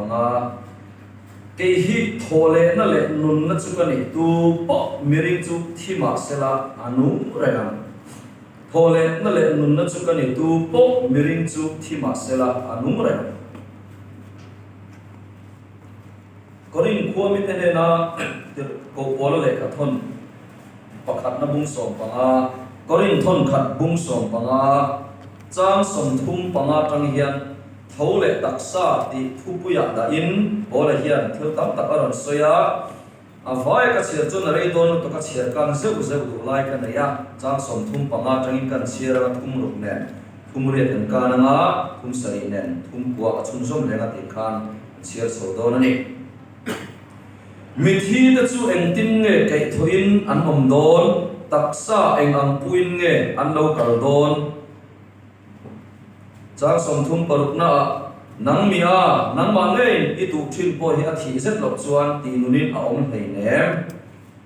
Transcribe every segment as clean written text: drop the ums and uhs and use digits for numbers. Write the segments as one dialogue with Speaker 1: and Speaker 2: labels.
Speaker 1: 5. Kei hi thawhlehna leh nunna chu ka ni, tu pawh miring chu thi mah sela a nung reng ang. Thawhlehna leh nunna chu ka ni, tu pawh miring chu thi mah sela a nung reng ang. Korin khua mite hnena tirhkoh Paula lehkha thawn pakhatna bung 15, Korin thawn khat bung 15, chang 35 atang hian tho leh taksa tih thupuiah dahin Paula hian thil tam tak a rawn sawi a. A vai ka chhiar chuan a rei dawn lutuk a chhiar kan zeuh zeuh duh lai ka nei a, chang 35 atangin kan chhiar anga thum ruk nen thum riat kan kan anga thum sarih nen thum kua ka chhunzawm reng a tih khan kan chhiar chho dawn a ni. Mithi te chu engtin nge kaihthawhin an awm dawn, taksa eng ang puin nge an lo kal dawn? Chang 36 naah, Nang mi a, nangmah ngeiin i tuh thin pawh hi a thih zet loh chuan tih nunin a awm hleinem.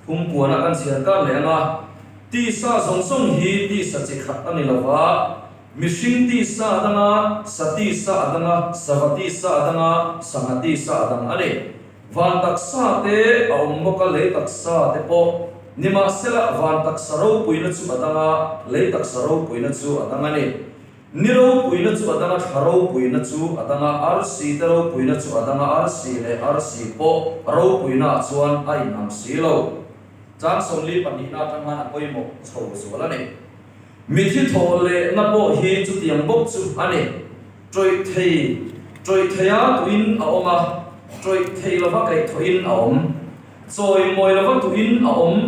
Speaker 1: Phum puana kan chhiar kar leh anga, tisa zawng zawng hi tisa chi khat a ni lova, mihring tisa a dang a, sa tisa a dang a, sava tisa a dang a, sangha tisa a dang a ni. Van taksa te a awm bawk a, lei taksa te pawh. Nimahsela, van taksa ropuina chu a dang a, lei taksa ropuina chu a dang a ni. Ni ropuina chu a dang a, thla ropuina chu a dang a, arsi te ropuina chu a dang a, arsi leh arsi pawh ropuina ah chuan a inang si lo. Chang 42 na atang khan a pawimawh chho zual a ni. Mithi thawh lehna pawh hi chutiang bawk chu a ni. Ṭawih thei, ṭawih theia tuin a awm a, ṭawih thei lova kaihthawhin a awm. Chawi mawi lova tuin a awm,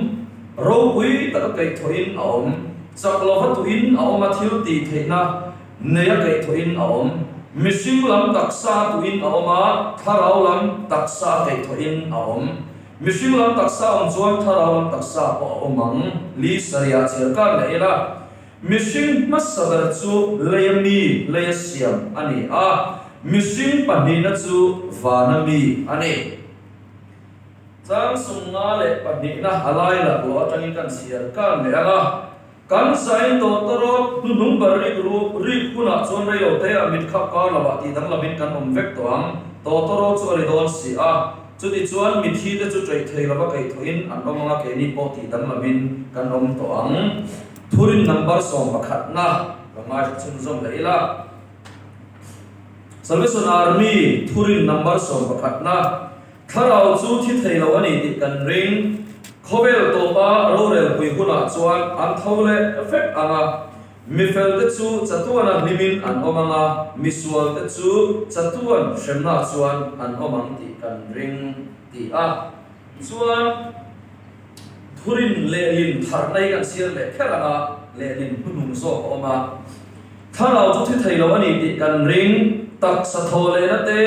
Speaker 1: ropui taka kaihthawhin a awm. Chak lova tuin a awm a, thil tih theihna neia kaihthawhin a awm. Mihring lam taksa tuin a awm a, thlarau lam taksa kaihthawhin a awm. Mihring lam taksa awm chuan thlarau lam taksa pawh a awm ang. Li sarihah chhiar kar leh ila. Mihring hmasa ber chu leia mi, leia siam a ni a, mihring pahnihna chu vana mi a ni. Chang 52na a lai laklawh atangin kan chhiar kan leh ang a, kan zain tawtawrawt hnuhnung ber rik ru rik hunah chuan reilote a mit khap kar lovah tih danglamin kan awm vek tawh ang. Tawtawrawt chu a ri dawn si a, chutichuan mithi te chu ṭeih thei lova kaihthawhin an awm ang a, keini pawh tih danglamin kan awm tawh ang. Thurin number 11 na ka ngaithla chhunzawm leh ila. Salvation Army thurin number 11 na thlarau chu thi thei lo a ni tih kan ring. Khawvel tawpa rorelpui hunah chuan an tho leh vek ang a, mifel te chu chatuana hlimin an awm ang a, misual te chu chatuan hremna chuan an awm ang tih kan ring ti a. Chuan. Thurin lehlin tharna hi kan chhiar leh kher ang a, lehlin hnuhnung zawk a awm a. Thlarau chu thi thei lo a ni tih kan ring, taksa thaw lehna te,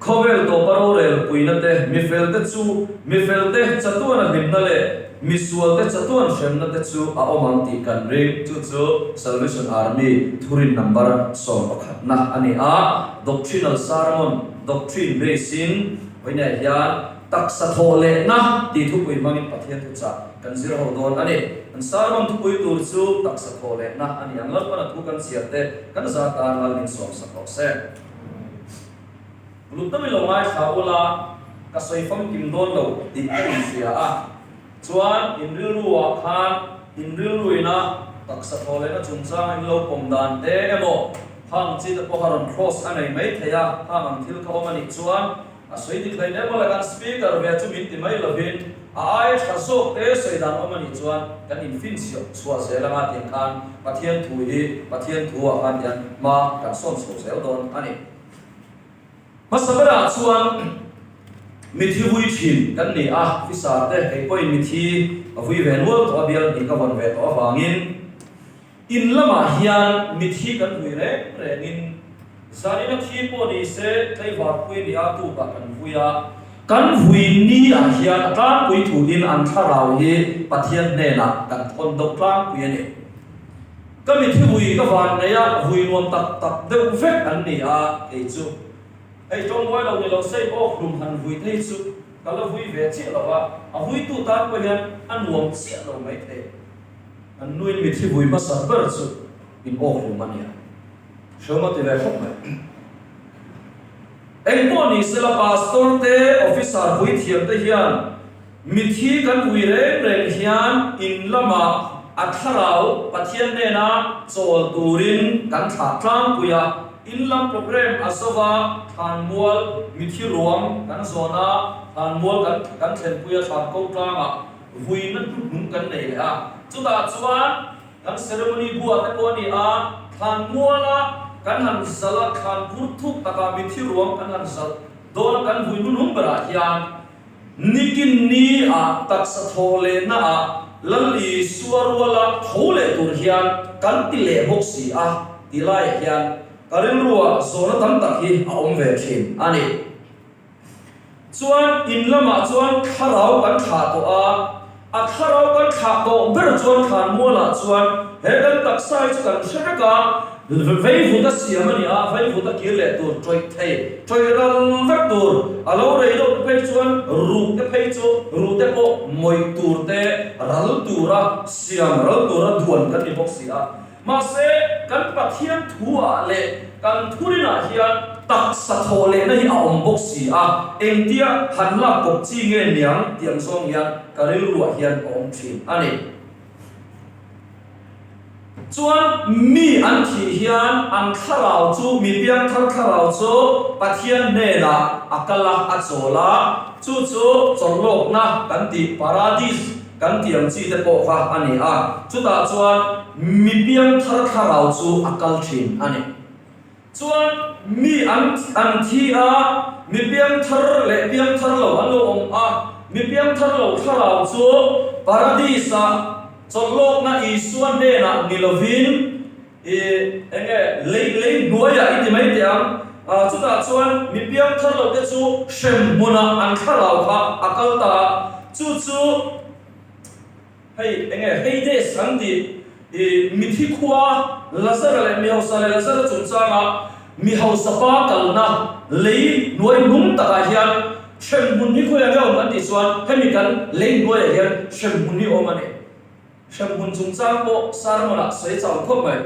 Speaker 1: khawvel tawpa rorel puina te, mifel te chu mifel te chatuan a hlimna leh misual te chatuan hremna te chu a awm ang tih kan ring. Chu chu Salvation Army thurin number 11 na a ni a, Doctrinal Sermon, Doctrine base in, vawiinah hian Taksa thawh lehna tih thupui hmangin Pathian thuchah kan zir ho dawn a ni. Kan sermon thupui tur chu taksa thawh lehna a ni ang. Lalpana thu kan chhiar te kan za tan Lal min sawmsak rawh se. Lut deuhin lo ngaithla ula, ka sawi famkim dawn lo tih ka inhria a. Chuan in rilruah khan in rilruina taksa thawh lehna chungchanga in lo pawm dan te emaw, hang chi te pawha rawn cross a nei mai thei a, hang ang thil kha awm a nih chuan, A sawi dik hlei hle mawle kan speaker ve chu min ti mai lovin a aia tha zawk te sawi dan awm a nih chuan kan infin chhuah zel anga tiang khan Pathian thu hi Pathian thu ah khan hian hma kan sawn chho zel dawn a ni. Hmasa berah chuan mithi vui thin kan ni a, Fisar te kei pawhin mithi a vui ve nual tawh a bial hnih ka vawn ve tawh avangin In lamah hian mithi kan vui reng rengin zanina thi pawh ni se tlaivar pui ni a tukah kan vui a, kan vui ni ah hian a tlangpui thuin an thlarau hi Pathian hnenah kan thawn deuh tlangpui a ni. Ka mithi vui ka van nei a, vui nuam tak tak deuh vek an ni a, kei chu hei tawngbuai lo ni lo sei awk hlum han vui thei chu ka la vui ve chiah lo a, a vuitu tan pawh hian a nuam chiah lo maithei. An nuin mithi vui hmasa ber chu in awk hlum a nia. Hrehawm a ti ve khawp mai. Engpawh ni sela Pastor te, Officer puithiam te hian mithi kan vui reng reng hian in lamah a thlarau Pathian hnena chawl turin kan thlah tlangpui a, in lam programme a zova thlanmual mithi ruang kan zawn a, thlanmual kan kan thlenpui a thlan ko tlangah vuina hnuhnung kan nei leh a, chutah chuan Kan ceremony buah te pawh a ni a, thlanmuala kan han zalh a, thlan phur thuk takah mithi ruang kan han zalh dawn kan vui hnuhnung berah hian nikin ni ah taksa thawh lehna ah Lal Isua ruala tho leh tur hian kan ti leh bawk si a tih laiah hian ka rilruah zawhna tam tak hi a awm ve thin a ni. Chuan in lamah chuan thlarau kan thlah tawh a, a thlarau kan thlah tawh ber chuan thlanmualah chuan he kan taksa hi chu kan hre vek a, veivut a siam a ni a, veivut a kir leh tur tawih thei, tawih ral vek tur, a lo rei deuh te phei chuan ruh te phei chu ruh te pawh mawih tur te ral tura siam ral tura duan kan ni bawk si a. Mahse, kan Pathian thu-ah leh kan thurinah hian taksa thawh lehna hi a awm bawk si a, engtia han lak kawp chi nge niang tih ang zawng hian ka rilruah hian a awm thin a ni. Chuan mi an thih hian an thlarau chu, mi piangthar thlarau chu Pathian hnenah a kal a, a chawl a, chu chu chawlhlawkna kan tih paradis, Kan tiang chi te pawh kha a ni a, chutah chuan mi piangthar thlarau chu a kal thin a ni. Chuan mi an an thi a, mi piangthar leh piangthar lo an lo awm a, mi piangthar lo thlarau chu Paradis-ah chawlhlawkna Isua hnenah ni lovin i eng nge lei lei hnuaiah i ti mai teh ang, chutah chuan mi piangthar lo te chu hrem hmunah an thlarau kha a kal ta a, chu chu hei eng nge Hades an tih i mithi khua Lazara leh mi hausa leh Lazara chungchanga mi hausa pa kalna lei hnuai hnung takah hian hrem hmun hi khawiah nge awm an tih chuan hemi kan lei hnuaiah hian hrem hmun hi awm a ni. Hremhmun chungchang pawh sermon-ah sawi chau khawp mai.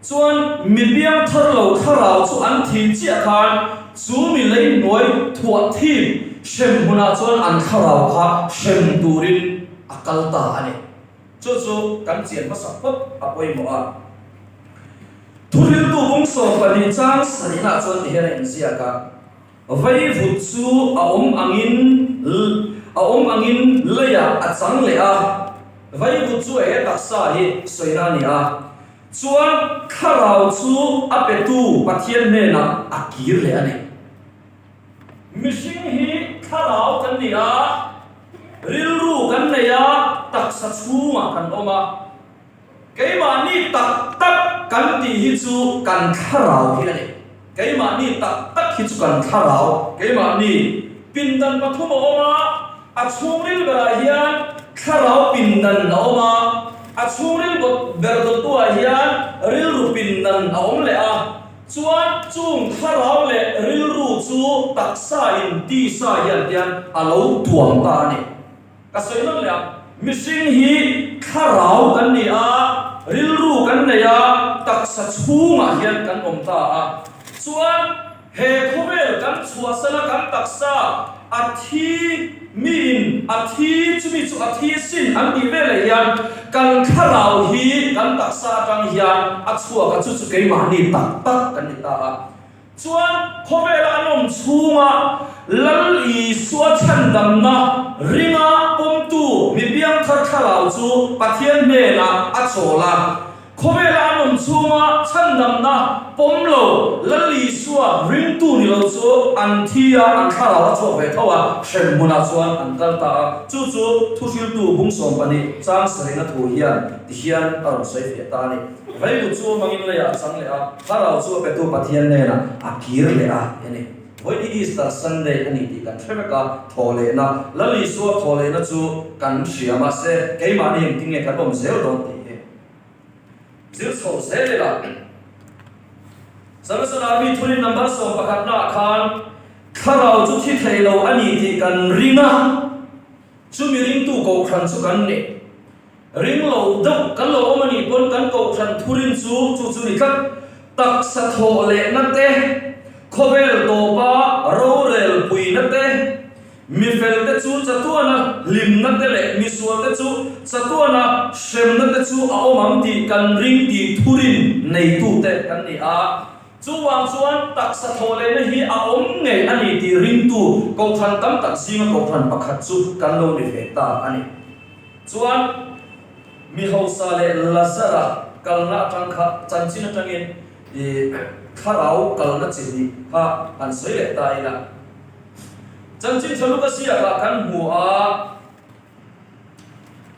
Speaker 1: Chuan mi piang thar lo thlarau chu an thih chiah khan chu mi lei hnuai thuah thim hremhmunah chuan an thlarau kha hrem turin a kal ta a ni. Chu chu kan chian hmasak phawt a pawimawh a. Thuhriltu bung 12 chang sarihnaah chuan ti hian a inziak a. Vaivut chu a awm angin a awm angin leiah a chang leh a, vaivut chu he taksa hi sawina a ni a, chuan thlarau chu a petu Pathian hnenah a kir leh a ni. Mihring hi thlarau kan ni a, rilru kan nei a, taksa chhungah kan awm a. Keimahni tak tak kan tih hi chu kan thlarau hi a ni. Keimahni tak tak hi chu kan thlarau, keimahni pindan pathum a awm a, a chhungril berah hian thlarau pindan a awm a, a chhungril ber dawttuah hian rilru pindan a awm leh a, chuan chung thlarau leh rilru chu taksa in tisa hian tian a lo tuam ta a ni. Ka sawi nawn leh a, mihring hi thlarau kan ni a, rilru kan nei a, taksa chhungah hian kan awm ta a. Chuan he khawvel kan chhuahsan a kan taksa a thi miin a thi chumi chu a thi sin an tih veleh hian kan thlarau hi kan taksa atang hian a chhuak a, chu chu keimahni tak tak kan ni ta a. Chuan khawvela an awm chhunga Lal Isua chhandamna ringa pawmtu mi piangthar thlarau chu Pathian hnenah a chawl a. Khawvela an awm chhunga chhandamna pawm lo Lal Isua ringtu ni lo chu an thi a, an thlarau a chhuak ve tho a, hrem hmunah chuan an kal ta a. Chu chu thuhriltu bung 12 chang sarihna thu hian tihian a rawn sawi fiah ta a ni. Veilut chu awm angin leiah a chang leh a. Thlarau chu a petu Pathian hnenah a kir leh a a ni. Vawiin Easter Sunday a ni tih kan hre vek a, thawhlehna, Lal Isua thawhlehna chu kan hria mahse keimahni engtin nge kan awm zel dawn tih hi zir chho zel ila. Salvation Army thurin number 11 naah khan Thlarau chu thi thei lo a ni tih kan ring a, chumi ringtu kohhran chu kan ni. Ring lo deuh kan lo awm a nih pawn kan kohhran thurin chu chu chu ni tlat. Taksa thawh lehna te, Khawvel tawpa rorel puina te, mi felte chu chatuana hlimna te leh misualte chu chatuana hremna te chu a awm ang tih kan ring tih thurin neitute kan ni a. Chuvang chuan taksa thawhlehna hi a awm ngei a ni tih ringtu kohhran tam tak zinga kohhran pakhat chu kan lo ni ve ta a ni. Chuan mi hausa leh Lazara kalna atang kha chanchin atangin i thlarau kalna chi hnih kha han sawi leh ta ila. Chanchin tha Luka ziakah kan hmu a,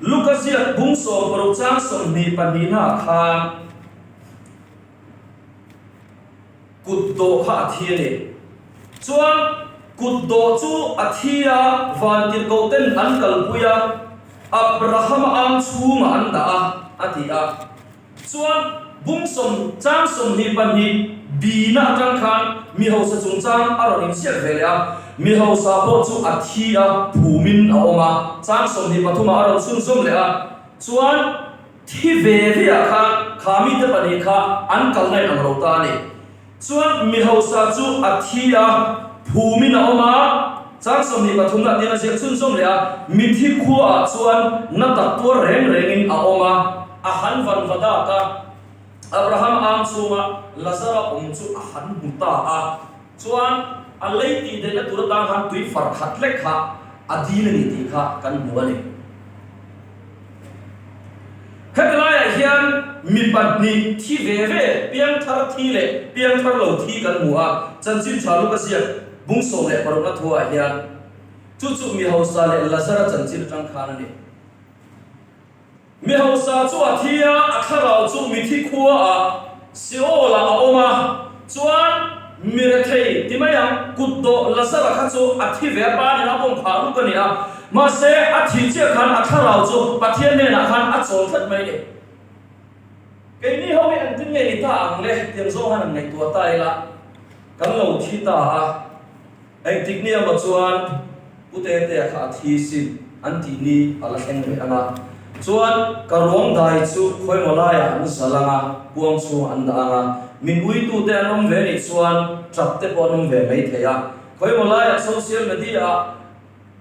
Speaker 1: Luka ziak bung 16 chang 22 naah khan, Kut dawh kha a thi a ni. Chuan kut dawh chu a thi a, vantirhkoh ten an kalpui a, Abrahama ang chhungah an dah a, a ti a. Chuan bung sawm chang 22 bina atang khan mi hausa chungchang a rawn inziak ve leh a, mi hausa pawh chu a thi a, phumin a awm a, chang 23 ah a rawn chhunzawm leh a. Chuan. Thi ve ve ah khan kha mite pahnih kha an kalna in ang lo ta a ni. Chuan mi hausa chu a thi a, phumin a awm a, chang 23 na tiin a ziak chhunzawm leh a, mithi khua ah chuan na tak tuar reng reng in a awm a, a han van va dak a, Abraham ang chhunga Lazara awm chu a han hmu ta a, chuan a lei tih daihna tur atang khan tui far khat lek kha a dil a ni tih kha kan hmu a ni. Heti laiah hian mi pahnih thi ve ve, piangthar thi leh piangthar lo thi kan hmu a, chanchin tha Luka ziak bung 16 na thuah hian chu chu mi hausa leh Lazara chanchin atang khan a ni. Mi hausa chu a thi a, a thlarau chu mithi khuaah Seol-ah a awm a, chuan mi rethei ti mai ang, kut dawh Lazara kha chu a thi ve a, pa nen a bawm phah ruk a ni a, mahse a thih chiah khan a thlarau chu Pathian hnenah khan a chawl tlat mai a ni. Keini ho hi engtin nge ni ta ang le? Tiang zawng han han ngaihtuah ta ila, kan lo thi ta a. Engtik ni emaw chuan Pu Tetea kha a thi sin an tih ni a la thleng leh ang a, chuan ka ruang dai chu khawimaw laiah an zal ang a, kuang chhungah an dah ang a, min uitute an awm ve nih chuan tap te pawh an awm ve mai thei a, khawimaw laiah social media ah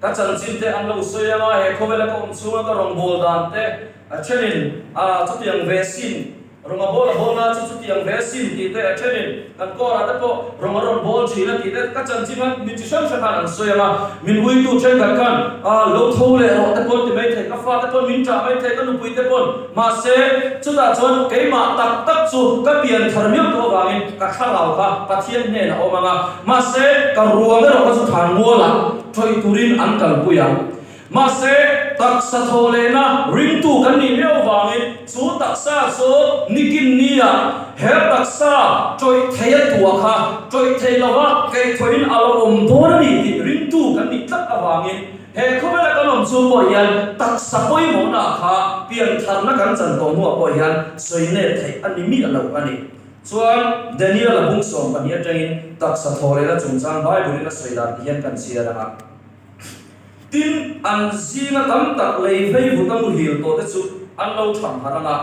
Speaker 1: ka chanchin te an lo sawi ang a, he khawvela ka awm chhunga ka rawngbâwl dan te a thenin a chutiang ve sin Rawng a bawl a bawl na chu chutiang ve sin tih te a thenin kan kawrah te pawh rawng a rawn bawl thin a tih te ka chanchin khan mi chi hrang hrang khan an sawi ang a, min uitu thenkhat khan ah lo tho leh rawh te pawn ti mai thei, ka fate pawn min ṭah mai thei, ka nupui te pawn mahse chutah chuan keimah tak tak chu ka pian thar miau tawh avangin ka thlarau kha Pathian hnenah a awm ang a, mahse ka ruang erawh kha chu than mualah ṭawih turin an kalpui ang. Mahse, taksa thaw lehna ringtu kan nih miau vangin chu taksa chu nikin nia he taksa ṭawih thei a tuah kha ṭawih thei lova keithawhin a lo awm dawn a ni tih ringtu kan nih tlat avangin he khawvela kan awm chung pawh hian taksa pawimawhna kha piantharna kan chan tawh hnuah pawh hian sawi let theih a ni miah lo a ni. Chuan Daniel-a bung 12 atangin taksa thaw lehna chungchang Bible-in a sawi dan ti hian kan chhiar ang a. Tin, an zinga tam tak lei vei vut a muhil tawh te chu an lo tham harh ang a,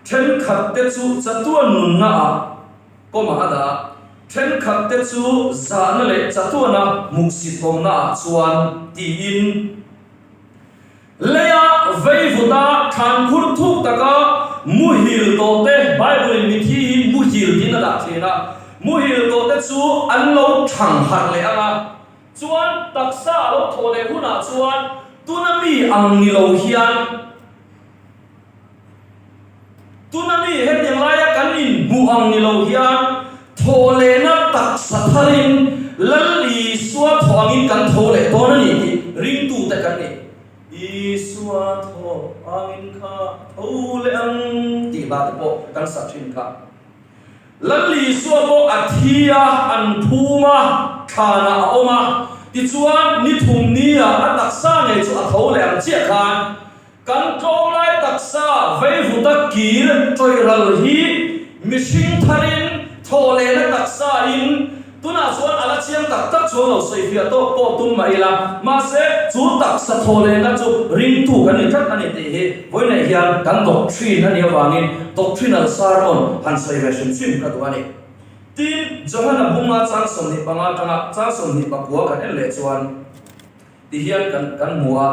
Speaker 1: thenkhat te chu chatuan nunna ah kawmah a dah a, thenkhat te chu zahna leh chatuana hmuhsit awmna ah chuan tiin leia vei vut a thlankhur thuk taka muhil tawh te, Bible in mithi hi muhil tiin a dah thin a, muhil tawh te chu an lo thang harh leh ang a. Chuan taksa a lo thawh leh hunah chuan tuna mi ang ni lo hian tuna mi hetiang laia kan inhmuh ang ni lo hian thawh lehna taksa tharin Lal Isua thawh angin kan tho leh dawn a ni tih ringtute kan ni. Isua thawh angin kha tho leh ang tih hla te pawh kan sak thin kha. Lal Isua pawh a thi a, an phum a, thlanah a awm a, tichuan ni thum nia a taksa ngei chu a tho leh ang chiah khan kan tlawmlai taksa veivuta kir ṭawih ral hi mihring tharin thawh lehna taksa in Tunah chuan a la chiang tak tak chuan lo sawifiah tawk pawh tum mah ila, mahse chu taksa thaw lehna chu ringtu kan ni tlat a ni tih hi vawiinah hian kan doctrine a nih avangin doctrinal sermon han sawi ve hrim hrim ka duh a ni. Tin, Johana bunga chang 25 atanga chang 29 kan en leh chuan ti hian kan kan hmu a.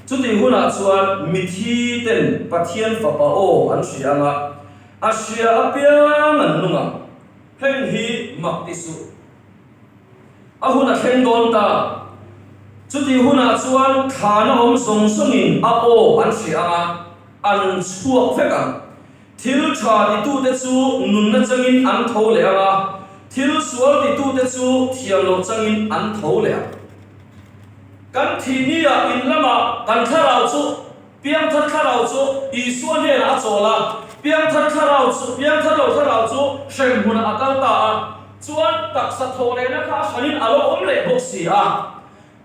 Speaker 1: Chutih hunah chuan mithi ten Pathian Fapa aw an hria anga, a hria apiang an nung ang. Heng hi mak ti suh. A hun a thleng dawn ta. Chutih hunah chuan thlana awm zawng zawngin a aw an hria anga, an chhuak vek ang. Thil tha titute chu nunna changin an tho leh ang a, thil sual titute chu thiam loh changin an tho leh ang. Kan thih niah in lamah kan thlarau chu Piangthar thlarau chu Isua hnenah a chawl a, piangthar thlarau chu piangthar lo thlarau chu hremhmunah a kal ta a, chuan taksa thawhlehna kha a hranin a lo awm leh bawk si a.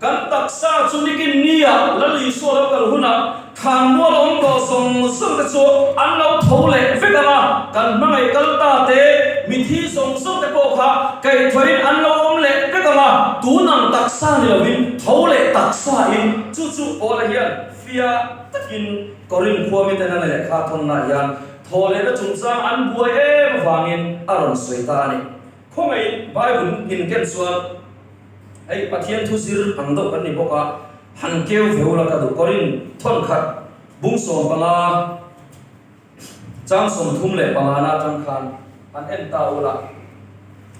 Speaker 1: Kan taksa chu nikin nia Lal Isua lo kal hunah thlanmual awm tawh zawng zawng te chu an lo tho leh vek ang a, kan hmangaih kal ta te, mithi zawng zawng te pawh kha kaihthawhin an lo awm leh vek ang a, tun ang taksa ni lovin tho leh taksa in chu chu Paula hian fiah takin Korinth khua miten a lehkha thawnnaah hian thaw lehna chungchang an buai em avangin a rawn sawi ta a ni. Khawngaihin Bible in ken chuan Hei Pathian thu zir ang deuh kan ni bawk a, han keu ve ula ka duh. Korin thawn khat bung 15 chang 35 na atang khan han en ta ula,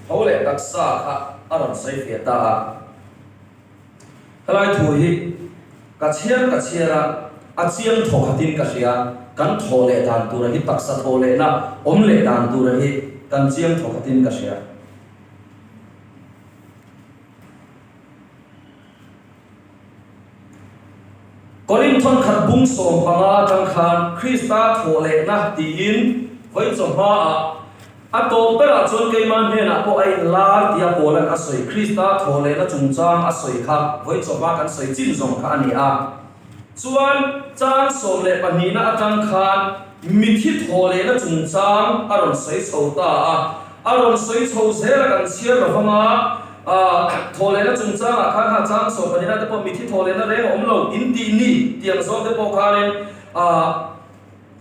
Speaker 1: tho leh taksa kha a rawn sawi fiah ta a. Helai thu hi ka chhiar ka chhiar a, a chiang thaw khatin ka hria, kan thaw leh dan tura hi taksa thaw lehna awm leh dan tura hi kan chiang thaw khatin ka hria. Korinth thawnkhat bung 15 atang khan Krista thawhlehna tiin vawi chawhmaah a tawp berah chuan keimah hnenah pawh a inlar tia Paula'n a sawi Krista thawhlehna chungchang a sawi kha vawi chawhma kan sawi chin zawng kha a ni a. Chuan chang 12 na atang khan mithi thawhlehna chungchang a rawn sawi chho ta a. A rawn sawi chho zel a kan chhiar lo vang a, thawhlehna chungchangah khan kha chang 12 na te pawh mithi thawhlehna reng a awm lo in tih ni tih ang zawng te pawh khanin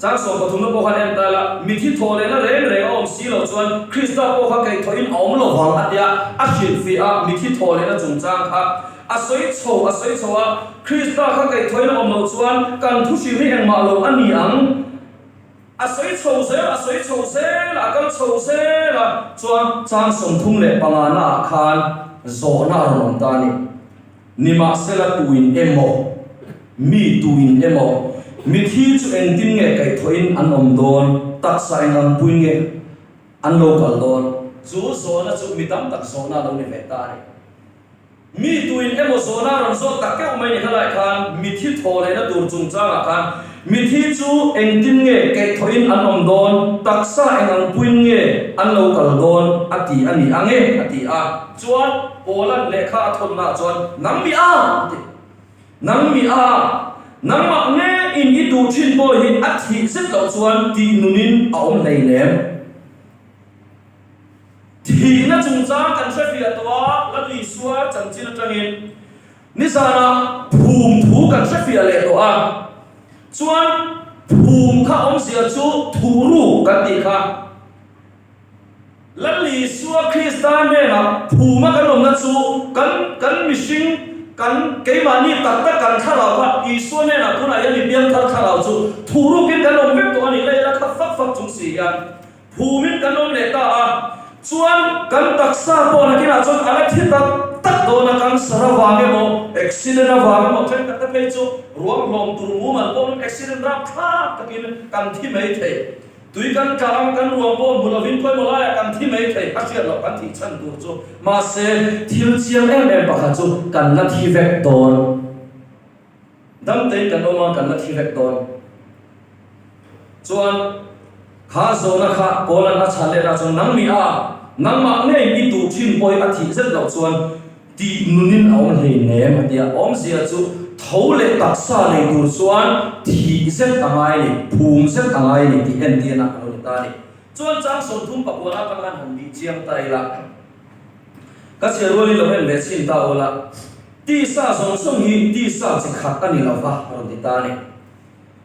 Speaker 1: chang 13 na pawh khan en ta ila mithi thawhlehna reng reng a awm si lo chuan Krista pawh kha keithawhin a awm lo vang a tia a hrilhfiah a mithi thawhlehna chungchang kha a sawi chho a sawi chho a Krista kha keithawhin a awm loh chuan kan thu hrilh hi engmah lo a ni ang. A sawi chho zel, a sawi chho zel, a kal chho zel a, chuan chang 35 naah khan zawhna a rawn awm ta a ni. Nimahsela tuin emaw, mi tuin emaw, mithi chu engtin nge kaihthawhin an awm dawn, taksa eng ang puin nge an lo kal dawn? Chu zawhna chu mi tam tak zawhna a lo ni ve ta a ni. Mi tuin emaw zawhna a rawn zawt tak keuh mai ni khalai khan mithi thaw lehna tur chungchangah khan mithi chu engtin nge keihthawhin an awm dawn, taksa eng ang puin nge an lo kal dawn a ti a ni ang e a ti a. Chuan Paula'n lehkha a thawnnaah chuan nang mi a a ti. Nang mi a, nangmah nge in i duh thin pawh hi a thih zet loh chuan tih nunin a awm hleinem. Thihna chungchang kan hre fiah tawh a, Lal Isua chanchin atangin nizanah phum thu kan hre fiah leh tawh a, chuan phum kha awmzia chu thuhruk kan tih kha. Lal Isua Krista hnenah phuma kan awmna chu kan kan mihring kan keimahni tak tak kan thlarau kha Isua hnenah tunah hian mi piangthar thlarau chu thuhrukin kan awm vek tawh a nih leh ila kha fak fak chung si hian Phumin kan awm leh ta a, chuan kan taksa pawh nakinah chuan a la thi tak tak dawn a, cancer avang emaw, accident avang emaw, thenkhat te phei chu ruang hlawm tur mumal pawh awm accident rapthlak takin kan thi mai thei. Tui kan tla ang, kan ruang pawh hmu lovin khawimaw laiah kan thi mai thei, a hriat loh kan thih chhan tur chu. Mahse, thil chiang em em pakhat chu kan la thi vek dawn. Damtein kan awm a, kan la thi vek dawn. Chuan kha zawhna kha Paula'n a chhan leh lah chuan nang mi a, nangmah ngei i duh thin pawhin a thih zet loh chuan tih nunin a awm hleinem a ti a. Awmzia chu tho leh taksa nei tur chuan thih zet a ngai a ni, phum zet a ngai a ni tih entirna a lo ni ta a ni. Chuan chang 39 atang khan han bih chiang ta ila. Ka chhiar rualin lo en ve chhin ta awl a, tisa zawng zawng hi tisa chi khat a ni lo va a rawn ti ta a ni.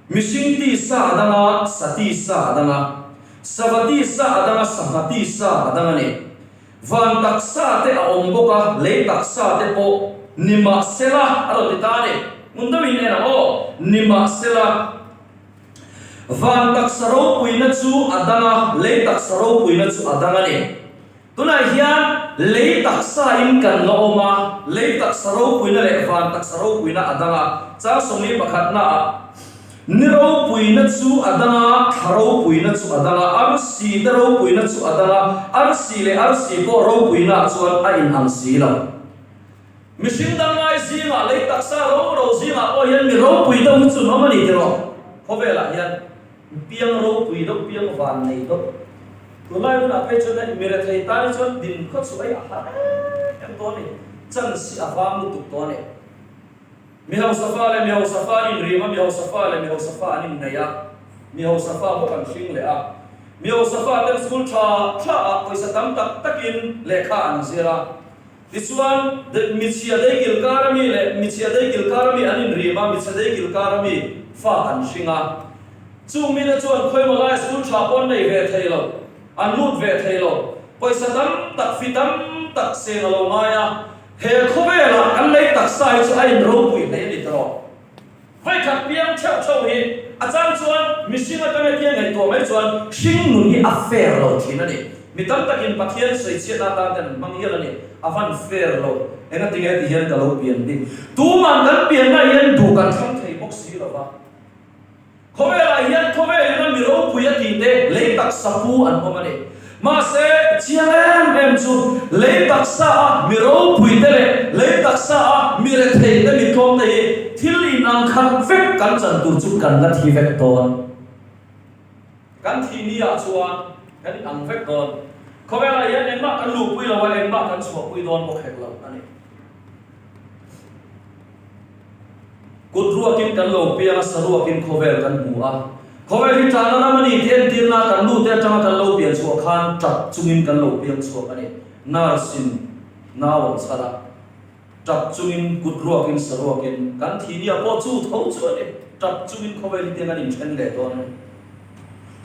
Speaker 1: Mihring tisa a dang a, sa tisa a dang a, sava tisa a dang a, sangha tisa a dang a ni. Van taksa te a awm bawk a, lei taksa te pawh nimahsela a rawn ti ta a ni. Ngun deuhin en ang aw, nimahsela. Van taksa ropuina chu a dang a, lei taksa ropuina chu a dang a ni. Tunah hian lei taksa in kan la awm a, lei taksa ropuina leh van taksa ropuina a dang a. Chang sawmli pakhatna ah Ni ropuina chu a dang a, thla ropuina chu a dang a, arsi te ropuina chu a dang a, arsi leh arsi pawh ropuina ah chuan a in ang si lo. Mihring danglai zingah, lei taksa ro ro zingah pawh hian mi ropui deuh hi chu an awm a ni tiraw? Khawvelah hian piang ropui deuh, piang van nei deuh. Tunlai hunah phei chuan hei mi rethei tan hi chuan din khaw chu ei a har em em dawn a ni, chance hi a vang lutuk tawh a ni. Mi hausa fa leh mi hausa fa an inrim a, mi hausa fa leh mi hausa fa an innei a, mi hausa fa bawk an hring leh a. Mi hausa fa ten school tha tha ah pawisa tam tak takin lehkha an zir a. Tichuan, michhia dei kil kar ami leh michhia dei kil kar ami an inrim a, michhe dei kil kar ami fa an hring a. Chung mite chuan khawimaw laia school tha pawh an nei ve thei lo, an lut ve thei lo. Pawisa tam tak, fi tam tak seng a lo ngai a. He khawvelah kan lei taksa hi chu a inropui hle a ni tawh. Vawikhat piang theuh theuh hi a chang chuan mihring atanga hetia ngaihtuah mai chuan hring nun hi a fair lo thin a ni. Mi tam takin Pathian sawichhiatna atan ten an hmang hial a ni. A van fair lo. Engatinge ti hian ka lo pian bik. Tuman kan pianna hian duh kan thlang thei bawk si lo va. Khawvelah hian khawvel ina mi ropui a tih te lei taksa pu an awm a ni. Mahse, chiang em em chu lei taksa a mi ropui te leh lei taksa a mi rethei te mi tlawm te hi thil inang khat vek kan chan tur chu kan la thi vek dawn. Kan thih ni ah chuan kan inang vek dawn. Khawvelah hian engmah kan luhpui lo a, engmah kan chhuahpui dawn bawk hek lo a ni. Kut ruakin kan lo piang a, saruakin khawvel kan hmu a. Khawvel hi ṭahna ram a ni tih entirna kan nute aṭanga kan lo pian chhuah khan ṭap chungin kan lo piang chhuak a ni. Nurse-in nau an chhar a, ṭap chungin kut ruakin saruakin kan thih nia pawh chu tho chu a ni. Ṭap chungin khawvel hi tiang an inṭhen leh dawn a ni.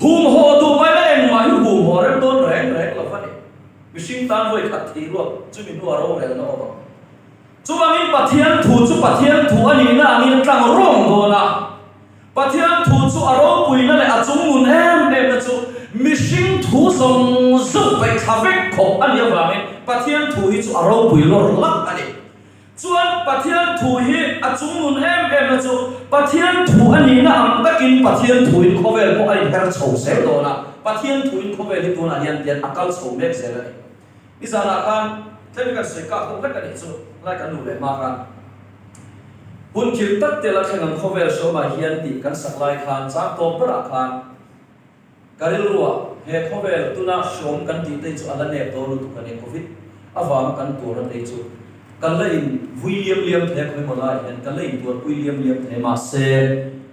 Speaker 1: Humhaw duh mai la engmah hi humhaw rem dawn reng reng lo va ni. Mihring tan vawi khat thih ruak chumi hnua rorelna awm ang. Chuvangin Pathian thu chu Pathian thu a nihna angin tlang rawng dawn a. Pathian thu chu a ropuina leh a chungnun em emna chu mihring thu zawng zawng paihthla vek khawp a nih avangin Pathian thu hi chu a ropui lawr lak a ni. Chuan Pathian thu hi a chungnun em emna chu Pathian thu a nihna ang takin Pathian thuin khawvel pawh a inher chho zel dawn a. Pathian thuin khawvel hi tunah hian tian a kal chho mek zel a ni. I zanah khan tlem kan sawi kah deuh hlek a nih chu lai kan luh leh hma khan hun thil tak te la thleng ang khawvel hrawmah hian tih kan sak lai khan chang tawp berah khan ka rilruah he khawvel tuna hrawm kan tih te chu a la nep dawn lutuk a ni covid avanga kan tuarna te chu kan la in vui liam liam thei a khawimaw laiah hian kan la in tuarpui liam liam thei mahse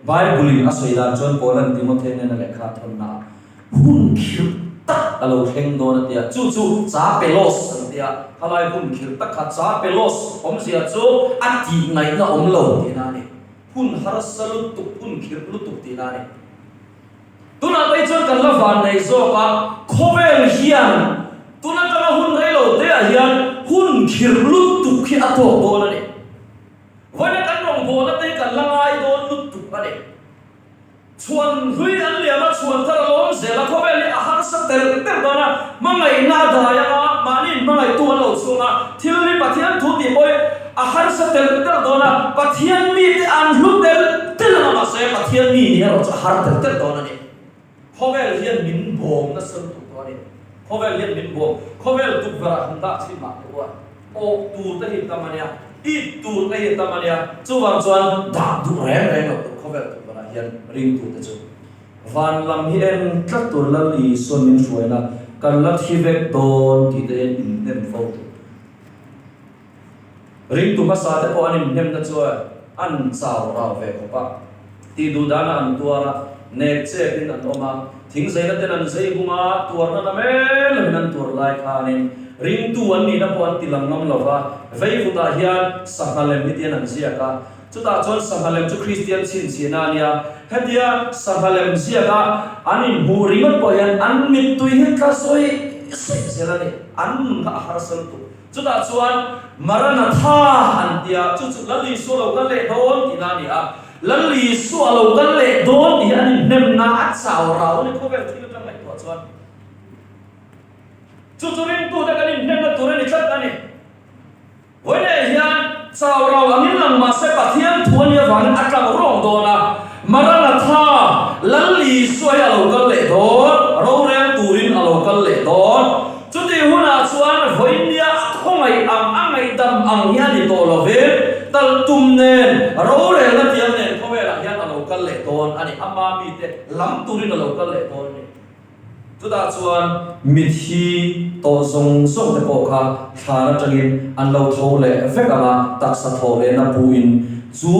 Speaker 1: Bible in a sawi dan chuan Paulan Timothy hnena lehkha a thawnnaah Hun khirh tak a lo thleng dawn a ti a, chu chu cha pelos an ti a, khalai hun khirh tak kha cha pelos awmzia chu a tih ngaihna awm lo tihna a ni. Hun harsa lutuk, hun khirh lutuk tihna a ni. Tunah phei chuan kan la van nei zawk a, khawvel hian tun atanga hun rei lo te ah hian hun khirh lutuk hi a tawk dawn a ni. Vawiina kan rawngbawlna te hi kan la ngai dawn lutuk a ni. Chhuan hlui an liam a, chhuan thar a lawm zel a, khawvel hi a harsa telh telh dawn a, hmangaihna a dai ang a, mahni inhmangaihtu an lo chhung a, thil hi Pathian thu tih pawh hi a harsa telh telh dawn a, Pathian mite an hlu telh telh ang a, mahse Pathian mi nih erawh chu a har telh telh dawn a ni. Khawvel hian min bawm nasa lutuk tawh a ni. Khawvel hian min bawm. Khawvel tukverh ah han dah chhin mah teh u a, awh tur te hi tam a nia, it tur te hi tam a nia, chuvang chuan dah duh reng reng loh tur khawvel tukverh ah hian ringtu te chu van lam hi en tlat tur Lal Isuan min hruaina kan la thi vek dawn tih te hian inhnem fo tur. Ringtu hmasa te pawh an inhnemna chuan an chau rau ve khawp a, tih duh dana an tuar a, nek chepin an awm a, thing zeina ten an zei bung a, tuarna na mel loin an tuar lai khanin ringtu an nihna pawh an ti lang ngam lo va, veivutah hian sangha lem hi tian an ziak a, chutah chuan sangha lem chu Kristian chhinchhiahna a nia, hetia sangha lem ziaka an inhmuh ringawt pawh hian an mittui hi tla sawi. saih zel a ni. An nun kha a harsa lutuk. Chutah chuan Maranatha an tia, chu chu Lal Isua lo kal leh dawn tihna a ni a. Lal Isua lo kal leh dawn tih hi an inhnemna a chau rau a ni khawvel thil atang ngaihtuah chuan. Chu chu ringtute kan inhnemna tur a ni tlat a ni. Vawiinah hian chau rau angin lang mah se Pathian thu a nih avangin a tlang rawng dawn a, Maranatha, Lal Isua hi a lo kal leh dawn, rorel turin a lo kal leh dawn. Chutih hunah chuan vawiinia a khawngaih ang, a ngaihdam ang hi a ni tawh lo ve, tal tum nen, rorelna tiang nen khawvelah hian a lo kal leh dawn a ni, ama mite lam turin a lo kal leh dawn a ni. Chutah chuan mithi tawh zawng zawng te pawh kha thlan atangin an lo tho leh vek ang a, taksa thawh lehna puin chu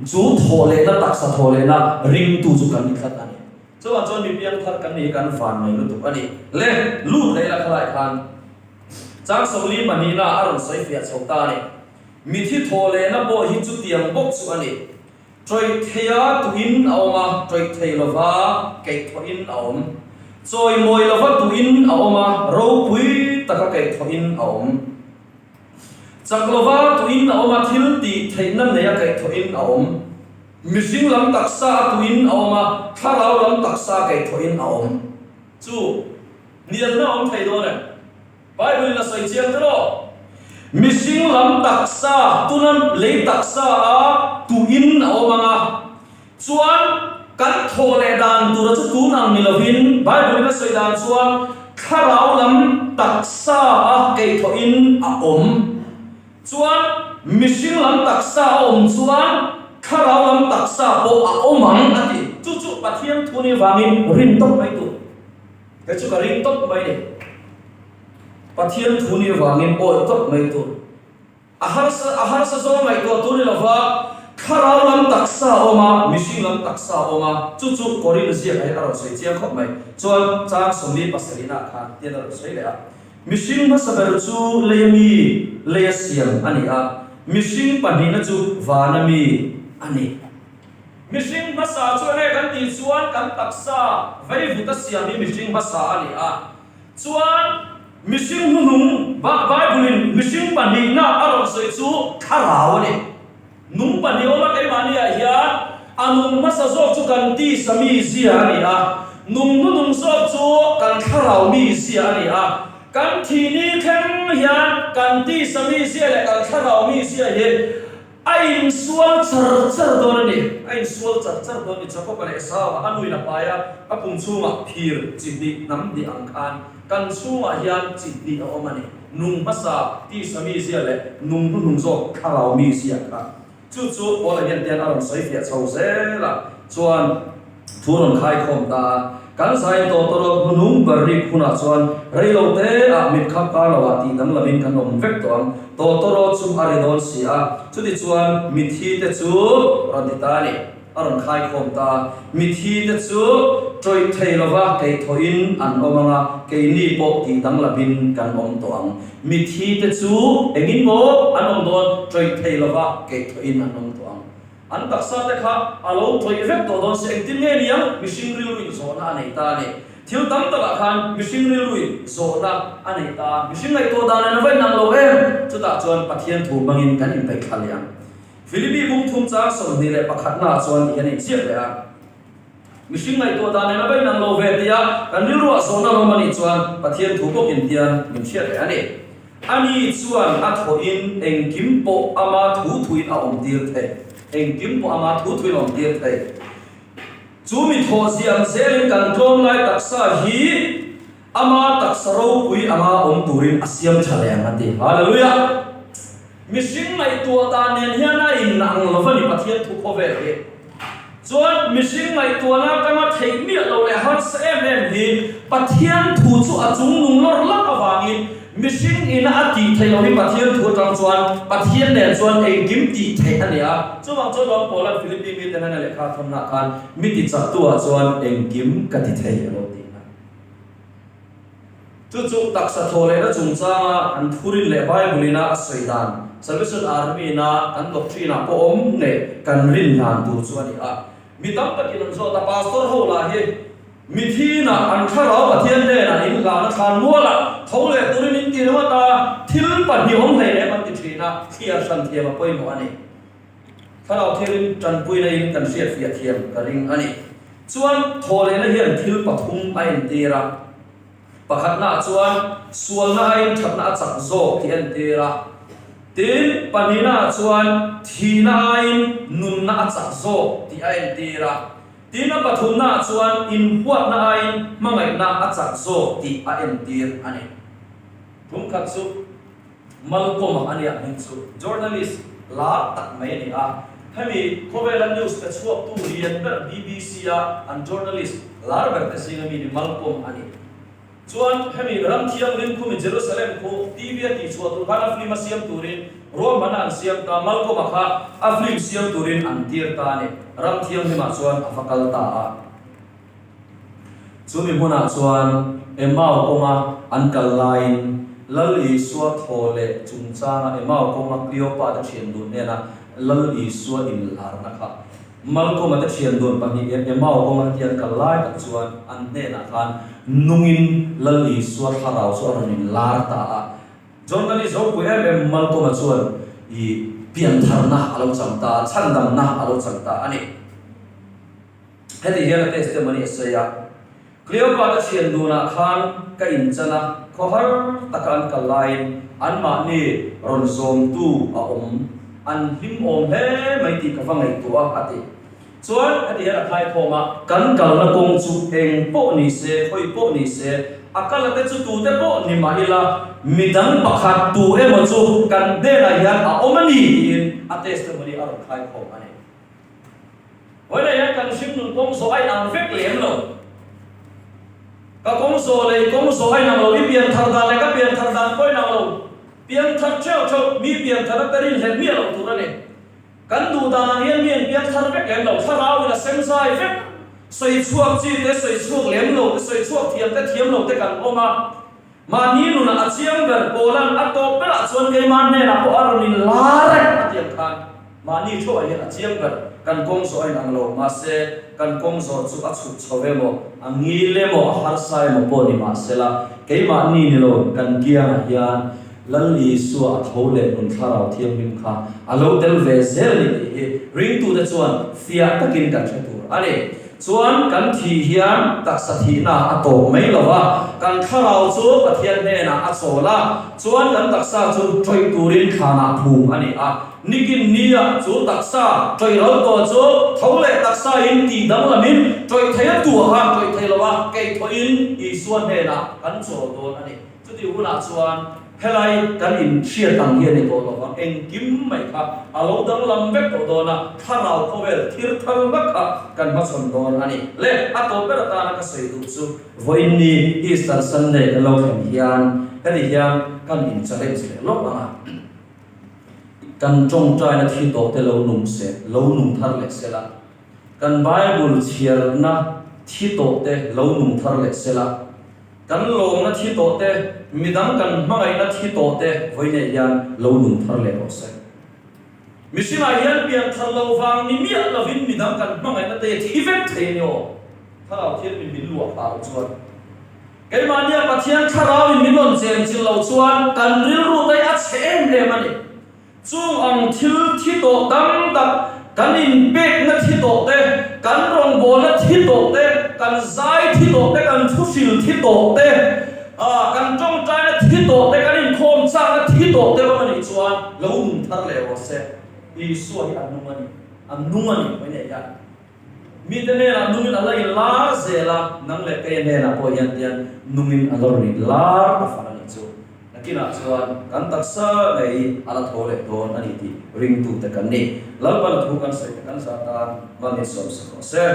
Speaker 1: chu thawh lehna taksa thawh lehna ringtu chu kan ni tlat a ni. Chuvang chuan mi piangthar kan ni hi kan van mai lutuk a ni. Le lut leh ila khalai khan chang 42 na a rawn sawi fiah chho ta a ni. Mithi thawh lehna pawh hi chutiang bawk chu a ni. Ṭawih theia tuin a awm a, ṭawih thei lova keihthawhin a awm. Chawimawi lova tuin a awm a, ropui taka keihthawhin a awm. Chak lova tuin a awm a, thil tih theihna neia keihthawhin a awm. Mihring lam taksa a tuin a awm a, thlarau lam taksa keihthawhin a awm. Chu hnialna awm thei dawn em? Bible in a sawi chiang te rawh. Mihring lam taksa, tuna lei taksa a tuin a awm ang a, chuan kan thawh leh dan tura chu tun ang ni lovin Bible in a sawi dan chuan thlarau lam taksa a keihthawhin a awm. Chuan mihring lam taksa a awm chuan thlarau lam taksa pawh a awm ang a ti. Chu chu Pathian thu ni vangin rin tawp mai tur. Kei chu ka ring tawp mai ni. Pathian thu ni vangin awih tawp mai tur. A harsa a harsa zawng ngaihtuah tur ni lova, thlarau lam taksa a awm a, mihring lam taksa a awm a, chu chu Korin ziakah hian a rawn sawi chiang khawp mai. Chuan chang 47 ah khan tian a rawn sawi leh a, Mihring hmasa ber chu leia mi, leia siam a ni a, mihring pahnihna chu vana mi a ni. Mihring hmasa chu enge kan tih chuan kan taksa veivuta siam hi mihring hmasa a ni a. Chuan mihring hnuhnung, Bible-in mihring pahnihna a rawn sawi chu thlarau a ni. Nung pahnih awma keimahniah hian a nung hmasa zawk chu kan tisa mizia a ni a, nung hnuhnung zawk chu kan thlarau mizia a ni a. Kan thih ni thleng hian kan tisa mizia leh kan thlarau mizia hi A insual char char dawn a ni. A insual char char dawn a ni. Jakob-a leh Esau-a a nuin a pai a, a pum chhungah phir chi hnih hnam hnih ang khan kan chhungah hian chi hnih a awm a ni. Nung hmasa tisa mizia leh nung hnuhnung zawk thlarau mizia kha. Chu chu Paula hian tian a rawn sawi fiah chho zel a, chuan Thu rawn khaikhawm ta a, kan zai tawh tawh rawh hmunung ber rik hunah chuan rei lo te ah mit khap kar lo ah tih danglamin kan awm vek tawh ang. Tawh tawh rawh chu a ri dawn si a, chuti chuan mithi te chu rawn ti ta a ni. A rawn khaikhawm ta a, mithi te chu ṭawih thei lova keithawhin an awm ang a, keini pawh tih danglamin kan awm tawh ang. Mithi te chu engin maw an awm dawn, ṭawih thei lova keithawhin an awm tawh ang. An taksa te kha a lo ṭawih vek tawh dawn si, engtin nge niang mihring rilruin zawhna a nei ta a ni. Thil tam takah khan mihring rilruin zawhna a nei ta a, mihring ngaihtuah dan nen a va inang lo em? Chutah chuan Pathian thu hmangin kan inpeih thla leh ang. Philippi bung thum chang 21 naah chuan ti hian a inziak leh a, Mihring ngaihtuah dan nen a va inang lo ve tia kan rilruah zawhna lawm a nih chuan Pathian thu bawkin hian min hriat leh a ni. Ani chuan a thawhin engkim pawh ama thu thuin a awmtir thei. Engkim pawh ama thu thuin a awmtir thei. Chu mi thawh ziam zelin kan tlawmlai taksa hi ama taksa ropui anga awm turin a siam tha leh ang a ti. Hallelujah! Mihring ngaihtuah dan nen hian a inang lo a ni Pathian thu khawvel hi. Chuan mihring ngaihtuahna atanga theih miah lo leh harsa em em hi Pathian thu chu a chung nung lawr lak avangin mihring ina a tih theih loh hi Pathian thu atang chuan Pathian nen chuan engkim tih theih a ni a. Chuvang chuan Lawm Paula'n Philippi mite hnena lehkha a thawnnaah khan mi ti chaktu ah chuan engkim ka ti thei a lo ti a. Chu chu taksa thaw lehna chungchanga kan thurin leh Bible-ina a sawi dan, Salvation Army-ina kan doctrine-ah pawh awm ngei kan rin dan tur chu a ni a. Mi tam takin an zawt a, Pastor ho lah hi. Mithiinah an thlarau Pathian hnenah in hlahna thlan mualah tho leh turin in ti ringawt a, thil pahnih awm hleinem an ti thin a, thliar hran thiam a pawimawh a ni. Thlarau thilin tanpuina in kan hriatfiah thiam ka ring a ni. Chuan thawhlehna hian thil pathum a entir a. Pakhatnaah chuan sualna aiin thatna a chak zawk tih a entir a. Tin, pahnihnaah chuan thihna aiin nunna a chak zawk tih a entir a. Tin, a pathumnaah chuan inhuatna aiin hmangaihna a chak zawk tih a entir a ni. Tumkhat chu Malcolm-a a nia hming chu journalist lar tak mai a ni a. Hemi khawvela news pe chhuaktu lian ber BBC-a an journalist lar ber te zinga mi ni Malcolm a ni. Chuan hemi ram thianghlim khumi Jerusalem khu TV-a tihchhuah tur khan a film a siam turin ruahmanna an siam ta, Malcolm-a kha a film siam turin an tir ta a ni. Ram thianghlimah chuan a va kal ta a. Chumi hmunah chuan Emau kawnga an kal laiin Lal Isua thaw leh chungchanga Emau kawnga Kleopa te thian dun hnena Lal Isua inlarna kha Malcolm-a te thian dun pahnih Emau kawnga heti an kal lai tak chuan an hnenah khan nungin Lal Isua thlarau chu a rawn inlar ta a. Journalist ropui em em Malcolm-a chuan i piantharna a lo chang ta a, chhandamna a lo chang ta a ni. Heti hian a testimony a sawi a, Cleopa te thian dunah khan ka inchan a, khawhar taka an kal laiin anmahni rawn zawmtu a awm, an hlim awm hle mai tih ka va ngaihtuah a, a ti. Chuan heti hian a khaikhawm a, kan kalna kawng chu eng pawh ni se, khawi pawh ni se, a kala te chu tute pawh ni mah ila, midang pakhat tu emaw chu kan hnenah hian a awm a ni tiin a testimony a rawn khaikhawm a ni. Vawiinah hian kan hringnun kawng zawh a inang vek lem lo. Ka kawng zawh leh i kawng zawh a inang lo, i pian thar dan leh ka pian thar dan pawh a inang lo. Pian thar theuh theuh, mi pian thar ata rinhlelh miah loh tur a ni. Kan duh dan ang hian mi an pian thar vek lem lo, thlarau in a sem zai vek. Sawi chhuak chi te, sawi chhuak lem lo te, sawi chhuak thiam te, thiam lo te kan awm a. Mahni nunah a chiang ber Paula'n a tawp berah chuan keimah hnenah pawh a rawn in lar e a ti ang khan mahni theuhah hian a chiang ber kan kawng zawh a inang lo. Mahse, kan kawng zawh chu a chhuk chho emaw, a ngil emaw, a harsa emaw pawh ni mahsela keimahni ni lo kan kiangah hian Lal Isua a tho leh nun thlarau thianghlim kha a lo tel ve zel a ni tih hi ringtute chuan fiah takin kan hre tur a ni. Chuan kan thih hian taksa thihna a tawp mai lo va, kan thlarau chu Pathian hnenah a chawl a, chuan kan taksa chu ṭawih turin thlanah phum a ni a. Nikin nia chu taksa ṭawih ral tawh chu tho leh taksa in tih danglamin ṭawih thei a tuah a, ṭawih thei lo a, keithawhin Isua hnenah kan chawl dawn a ni. Chutih hunah chuan helai kan inhriat ang hi a ni tawh lo vang, engkim mai kha a lo danglam vek tawh dawn a, thlarau khawvel thir thar vek kha kan hmachhawn dawn a ni. Le, a tawp ber atana ka sawi duh chu vawiinni Easter Sunday kan lo thlen hian heti hian kan in challenge leh lawk ang a, kan tawngtaina thi tawh te lo nung se, lo nung thar leh sela, kan Bible chhiarna thi tawh te lo nung thar leh sela, Kan lawmna thi tawh te, midang kan hmangaihna thi tawh te vawiinah hian lo nung thar leh rawh se. Mihringah hian pian thar lo vang ni miah lovin midang kan hmangaihna te thi vek thei a ni aw. Thlarau thianghlim min luah phah loh chuan, keimahnia Pathian thlarauin min rawn chenchilh loh chuan kan rilru te hi a chhe em em a ni. Chung ang thil thi tawh tam tak, kan inpekna thi tawh te, kan rawngbawlna thi tawh te, kan zai thi tawh te, kan thuhril thi tawh te, kan tawngtaina thi tawh te, kan inkhawm chakna thi tawh te awm a nih chuan lo nung thar leh rawh se. Isua hi a nung a ni, a nung a ni mai nei hian. Mite hnenah nungin a la inlar zel a, nang leh keia hnenah pawh hian tian nungin a la rawn inlar ta far a nih chu. Nakinah chuan kan taksa ngei a la tho leh dawn a ni tih ringtute kan ni. Lalpan a thu kan sawi te kan zah tan mal min sawmsak rawh se.